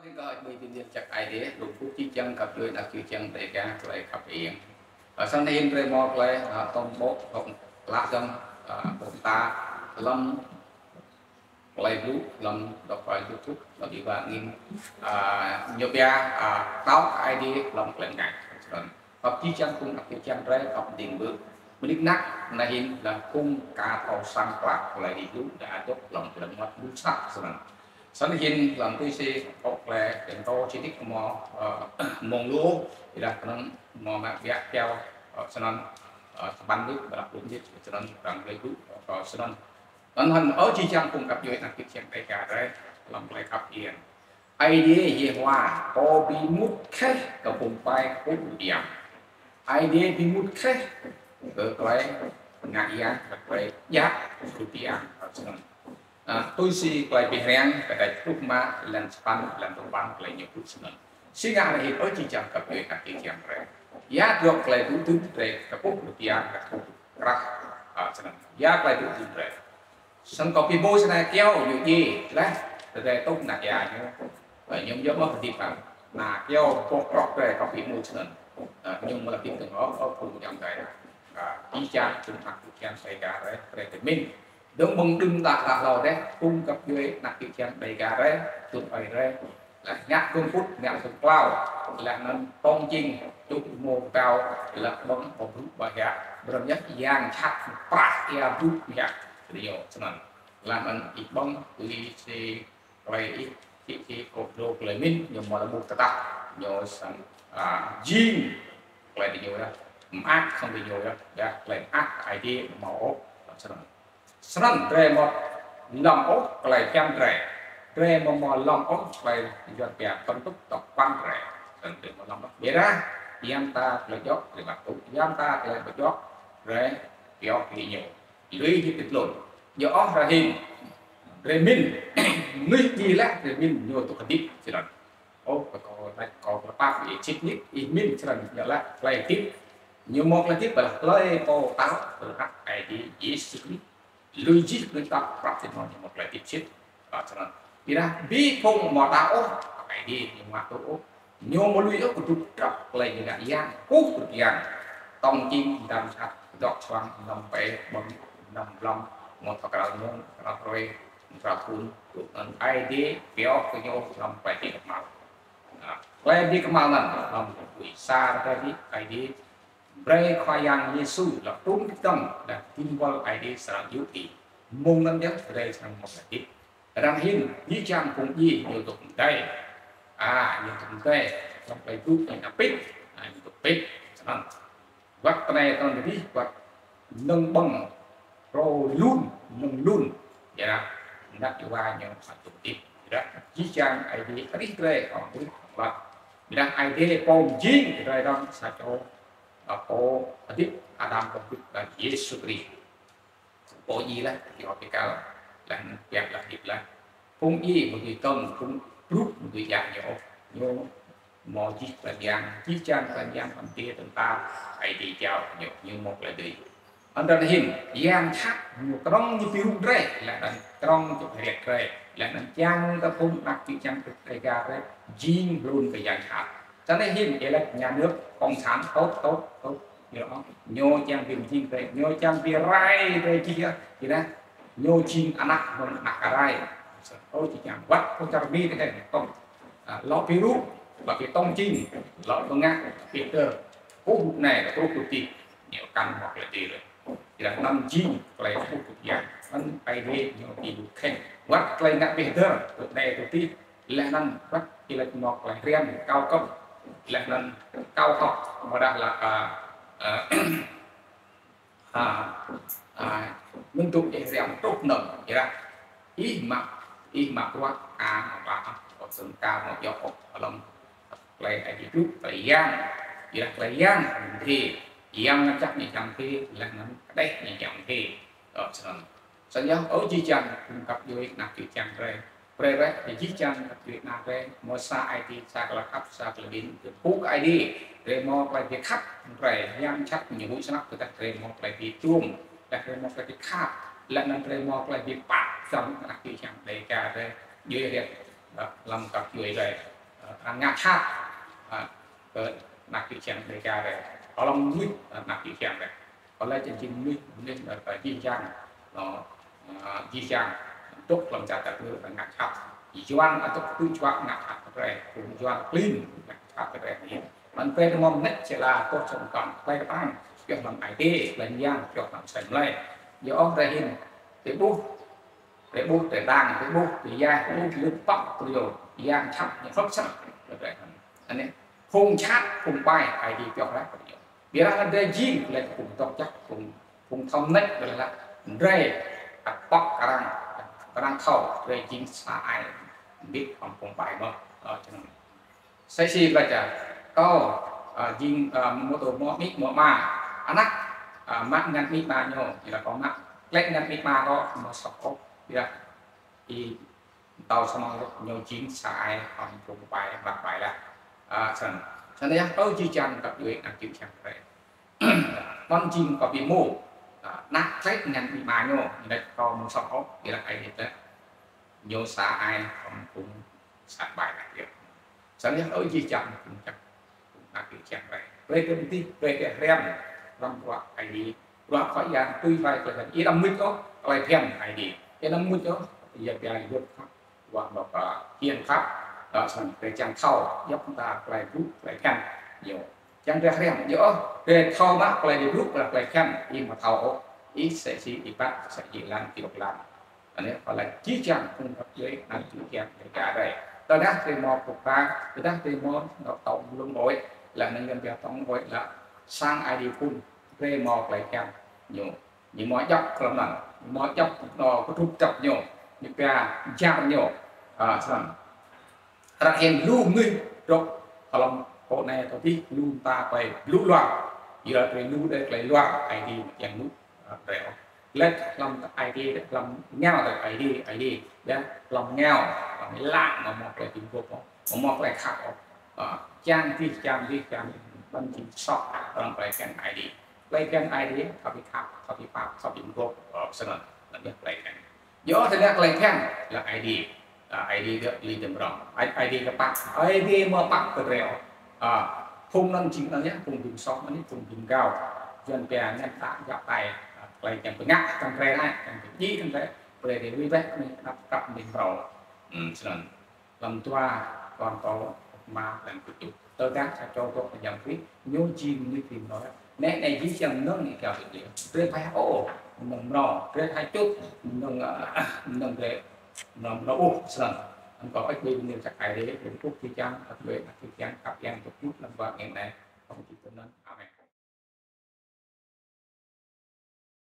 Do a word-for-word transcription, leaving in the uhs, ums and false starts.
Kơ ƀuh bi niên čăk Aê Diê, luk buk či čiăng kăp djuê anak či čiăng Dega klei khăp iêng. Ơ, snăn hĭn drei mâo klei, ơ, tông bộ, tông lă dơ̆ng, ơ, bông ta, lăm klei blŭ, lăm dôk klei YouTube, lăm iwa ngin, ơ, ñu pia, ơ, tao Aê Diê, lăm klei ngă. Snăn. Kăp či čiăng phung anak či čiăng drei, kăp dĭng bơ. Mnik nak, anăn hĭn lăm phung ka thâo săng klă, klei blŭ, đa dôk, lăm klei mâo mŭt săk, snăn. Snăn hĭn lăm tui si kơ klei kentô činik mâo, ơ, mông lu, ƀiădah knŏng mâo mă biă kyâo, ơ, snăn, ơ, tơpăn lu, ƀiădah lu mnĭt, snăn, răng klei blŭ, ơ, snăn. Anăn hĭn ơ či čiăng phung kăp djuê anak či čiăng Dega drei, lăm klei khăp iêng. Aê Diê Yêhôwa, pô bi mŭt kheh kơ phung ƀai kkuh kơ yang. Aê Diê bi mŭt kheh kơ klei ngă yang, kơ klei djă kơ yang, snăn. Ơ, tui si klei bi hriăm, kdrêč pluh êma, êlan sa păn, êlan dua păn, klei ñu blŭ snăn. Si ngă anăn hĭn ơ či čiăng kăp djuê anak či čiăng drei. Ya dôk klei blŭ dưn drei, kkuh kơ yang, kkuh krah, ơ, snăn. Ya klei blŭ dưn drei. Snăn kâo bi mâo snei kyâo ñu djiê, leh, drei tŭk na ya ñu. Ơ, ñu yơh mâo hdĭp hăng. Na kyâo boh prŏk drei kâo bi mâo snăn. Ơ, ñu mâo hdĭp dơ̆ng ôh, ơ, phung čiăng drei. Ơ, či čiăng, phung anak či čiăng Dega drei, drei tơmĭn. Dơ̆ng ƀơ̆ng đưm đă đă hlâo drei, phung kăp djuê anak či čiăng Dega drei, tŭ ai drei. Leh ngă gơ̆ng pŭt, ngă gơ̆ng klao, leh anăn tông čing, čŭk mô kâo, leh ƀơ̆ng ƀơ̆ng brŭ ƀă ya, brăm ya, yang čhat prah ya brŭ ya, kơ diñu, snăn. Leh anăn ih ƀơ̆ng, tui si klei ih, si, si kơ dô klei mĭn, ñu mâo leh ƀuh kơ tah, ñu srăng, ơ, jing, klei diñu ya, mơak srăng diñu ya, ya, klei mơak Aê Diê mâo ôh, snăn. Snăn drei amâo lŏ ôh klei bhiăn drei. Drei amâo mâo lŏ ôh klei Yuăn pia kơntuk tŏk păn drei. Snăn drei amâo lŏ ôh. Ƀiădah, ya mta klei djŏ, drei lŏ tŭ. Ya mta klei amâo djŏ, drei pioh kơ ñu. Lui jih ti tlôn. Ñu ôh ară hĭn. Drei mĭn. Mnuih djiê leh, drei mĭn ñu tŭ hdĭp. Snăn. Ôh, kâo, kâo, kâo, kâo pap, ih čĭt nik, ih mĭn, snăn, ñu leh, klei hdĭp. Ñu mâo klei hdĭp, ƀiădah klei pô tal, ƀiădah Aê Diê Yêsu Krist. Lui jih klei tăp prăp ti mâo ñu mâo klei hdĭp sĭt. Ơ, snăn. Ƀiădah bi phung amâo đăo ôh, Aê Diê ñu amâo tŭ ôh. Ñu amâo lui ôh kdrŭp drăp klei ñu ngă yang, kkuh kơ yang. Tông čing, dăm sat, dôk čuang, năm pê, ƀơ̆ng, năm blăm, mâo thâo kral mơ̆ng, kral hruê, kral thŭn, tŭ anăn Aê Diê, pioh kơ ñu, năm klei bi kmhal. Ơ, klei bi kmhal anăn, năm kơ pui sa, klei bi, Aê Diê, brei Khua Yang Yêsu lŏ tŭm kdơ̆ng, leh symbol Aê Diê srăng yŭ ih. Mông anăn yơh, drei srăng mâo klei hdĭp. Ară hĭn, či čiăng phung djiê ñu dôk mdei. A, ñu dôk mdei, lŏ klei blŭ ñu pĭt, a, ñu dôk pĭt, snăn. Wăt tinei tơl dih, wăt nơ̆ng ƀơ̆ng, rô lun, nơ̆ng lun. Ya, năk iwa ñu sa dôk hdĭp. Ya, či čiăng Aê Diê arih drei, ơ, arih lăp. Ya, Aê Diê pô mjing drei dơ̆ng sa čô, ơ, pô hdĭp Adam kơ hdĭp kơ Yêsu Krist. Pô djiê leh, ti hŏ ti kal, leh anăn pioh leh hdĭp leh. Phung djiê amâo dưi tŭm, phung blŭ amâo dưi djă ñu ôh. Ñu mâo jih klei myang, jih jang klei myang, ƀăng êgei, tơ̆ng ta, Aê Diê jao ñu, ñu mâo klei dưi. Anăn hĭn, yang jhat, ñu knŏng ñu bi rŭng drei, leh anăn knŏng ñu bi hriêt drei, leh anăn čiăng kơ phung anak či čiăng kơ Dega drei, jing hlŭn kơ yang jhat. Snăn hĭn, êlâo nhà nước cộng sản tốt, tốt, tốt. Ñu, ñu čiăng bi mjing drei, ñu čiăng bi rai drei jih ya, jih ya. Ñu jing anak, mơ̆ng anak rai. Ơ, či čiăng wăt, phung čar Mi drei, tông. A, lŏ bi rŭ, lŏ bi tông čing, lŏ bi ngă, bi tơ. Kkuh anei, kkuh kơ ti, ñu kăn mâo klei ti leh. Jih ya, anăn jing, klei kkuh kơ yang. Anăn Aê Diê, ñu bi rŭ khĕng. Wăt klei ngă bi hdơr, kơ anei kơ ti, leh anăn wăt êlâo mâo klei hriăm, kâo kŏp, leh anăn kâo kŏp, amâodah leh, a, a, a, a, mĭn tŭ ih hriăm truh nơ̆ng, ya. Ih mă, ih mă bruă, a, mă bruă, ơ, snăn ka mâo djŏ ôh, hlăm klei Aê Diê blŭ, klei yang, ya, klei yang, mdê, yang ngă jăk ñu jang mdê, leh anăn kđeh ñu jang mdê, ơ, snăn. Snăn yơh, ơ, jih jang, phung găp djuê, anak či čiăng drei. Brei reh, jih jang găp djuê anak drei, mâo sa Aê Diê, sa klei khăp, sa klei mĭn, kkuh kơ Aê Diê. Drei mâo klei bi khăp, drei yang jhat ñu huĭ snăk, tơdah drei mâo klei bi tuôm, tơdah drei mâo klei bi khăp, leh anăn drei mâo klei bi pap, snăn anak či čiăng Dega drei, djuê hriêt, ơ, hlăm găp djuê drei. Arăng ngă jhat, a, kơ anak čư̆ čhiăng Dega drei. Hlăm mnuih, a, anak čư̆ čhiăng drei. Hlei čĭn čĭn mnuih, mnuih, a, jih jang, a, a, jih jang. Dôk hlăm čar tač lu arăng ngă jhat. Yuăn atŭk tŭ juă ngă jhat kơ drei. Phung Yuăn klin ngă jhat kơ drei. Anăn drei mâo mnêč čê la kôh čŏng kăn. Klei ktang, pioh hlăm ai tiê, klei myang, pioh hlăm asei mlei. Yơh ôh drei hĭn, drei ƀuh, drei ƀuh, drei đang, drei ƀuh, drei ya, drei ƀuh, drei păk, drei yơh, yang čăp, yang hŏk săk, drei. Anei, phung jhat, phung ƀai, ai tiê pioh leh, drei yơh. Ƀiădah anăn drei jing, leh phung dôk jăk, phung, phung thâo mnêč, drei leh, drei, ăt pŏk kơ arăng, kơ arăng thâo, drei jing sa ai, mbĭt hŏng phung ƀai mơh, ơ, črăn. Msĕ si lač, kâo, a, jing, a, mtô mâo amĭ mâo ama. Anak, a, mă ngăn amĭ ama ñu, ƀiădah kâo mă klei ngăn amĭ ama kâo, amâo soh ôh, ƀiădah ih mtô snăn ñu jing sa ai hŏng phung ƀai, mă ƀai leh. A, snăn. Snăn yơh, kâo jih jang găp djuê anak čư̆ čhiăng drei. Anăn jing kâo bi hmô, a, anak klei ngăn amĭ ama ñu, ƀiădah kâo amâo soh ôh, ƀiădah ai tiê leh. Ñu sa ai hŏng phung sa ƀai leh yơh. Snăn yơh, ơ jih jang phung jăk, phung anak čư̆ čhiăng drei. Brei drei mdih, brei drei hriăm, hlăm bruă Aê Diê. Bruă Khua Yang tui hlue klei bhiăn. Ih đăm mưč ôh, klei bhiăn Aê Diê. Ih đăm mưč ôh, ya pia yơh khăp. Bruă mâo klei hiêng khăp, a, snăn drei čiăng thâo, yap mta klei blŭ, klei bhiăn. Ñu. Čiăng drei hriăm, yơh ôh, drei thâo mă klei drei blŭ, klei, klei bhiăn, ih amâo thâo ôh. Ih msĕ si ih ƀăt, msĕ si ih lăn, ih lŏk lăn. Anei, hlei jih jang phung găp djuê, anak čư̆ čhiăng, drei ka drei. Tơdah drei mâo pô kra, tơdah drei mâo, nŏ tông lŭng ôh, leh anăn ngăn pia tông ôh, leh sang Aê Diê phŭn, drei mâo klei bhiăn, ñu. Ñu mâo djăp klei anăn, ñu mâo djăp, nŏ, kdrup djăp ñu, ñu pia jar ñu, a, snăn. Arăng hĭn lu mnuih dôk hlăm kơ anei kơ dih, lu mta klei blŭ luar. Yua drei lu dê klei luar, Aê Diê mă yang lu, a, drei ôh. Leh hlăm Aê Diê, hlăm êngao drei Aê Diê, Aê Diê, ya, hlăm êngao, hlăm êlan, amâo mâo klei bi mguôp ôh, amâo mâo klei khăp ôh. A, čiăng dih, čiăng dih, čiăng ƀăn jing soh, hlăm klei bhiăn Aê Diê. Klei bhiăn Aê Diê, thâo bi khăp, thâo bi pap, thâo bi mguôp, ơ, snăn, anăn yơh klei bhiăn. Yơh, tơdah klei bhiăn, leh Aê Diê. A, Aê Diê gơ̆ lĭ dơ̆ng rŏng. Aê, Aê Diê gơ̆ pap. Aê Diê amâo pap kơ drei ôh. A, phung anăn jing anăn yơh, phung bi msoh anăn, phung bi mgao. Yuăn pia ngăn tăk jăk tai. A, klei čiăng bi ngă kơ drei anei, čiăng bi djŏ kơ drei. Brei drei lui bĕ, anei, anăp kăp anei mrâo. Hmm, snăn. Hlăm dua Kôrantô, ma, hlăm kjuh. Tơdah sa čô dôk hlăm Yang Krist, ñu jing mnuih bi mrâo. Anei, anei jih jang mnơ̆ng ih gao bi djŏ. Drei ƀuh ôh, mnơ̆ng mrâo, drei ƀuh čŭt, mnơ̆ng, a, mnơ̆ng drei, mnơ̆ng mrâo ôh, snăn. Anăn kâo ăt bi mni čăk Aê Diê, drei kkuh jih jang, ăt bi, ăt jih jang, kăp yang dôk čŭt hlăm bruă ngă anei.